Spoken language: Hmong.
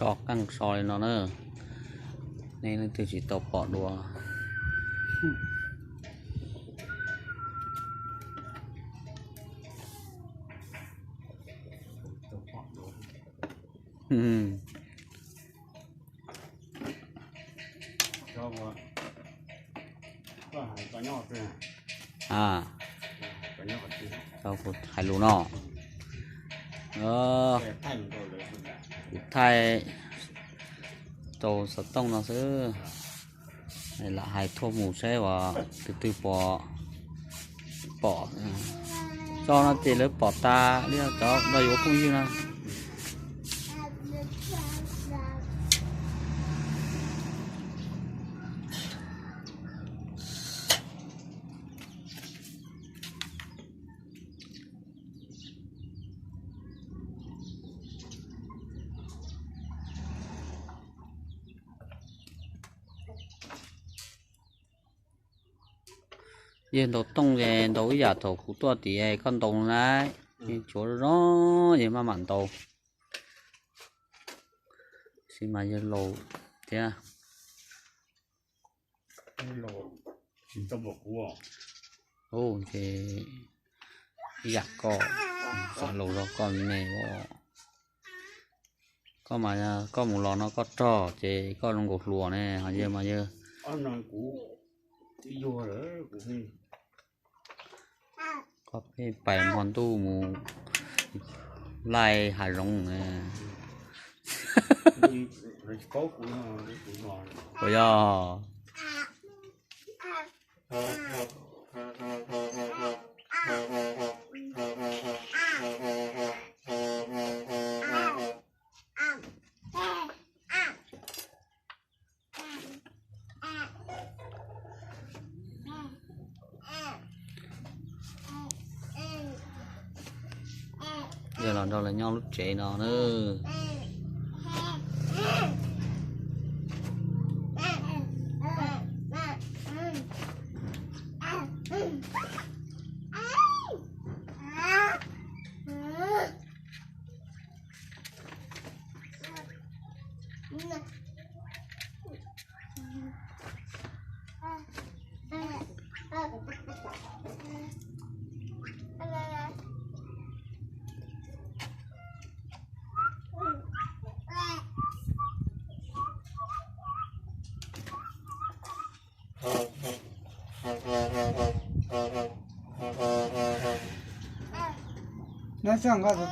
So qeej so li no na, nej leej twg tsis tau pom dua. Tau kuv hais lus no, kuv thaij rau xov tooj no xwb, lam hais thuaj mus saib uas tus twg pom, pom tso no ces lawv pom tas li cov no yuav phooj ywg na. Yawg ntaus tooj ces ntaus ib yam thaum kuv tuaj tim koj ntaus na, yeej tshuav zoo, yawg maj mam ntaus, tab sis mas yawg laus thiab. Ces ib yam koj, xav laus zog koj me me, koj mas koj mus los no koj rog ces koj zoo nkaus hluas ne, ho yawg mas yawg, koj pheej pais hmo ntuj mus laij hav zoov ne. Puas yog? Yog los nrog lawv nyob lub tsev no na. Nyob zoo nkauj tus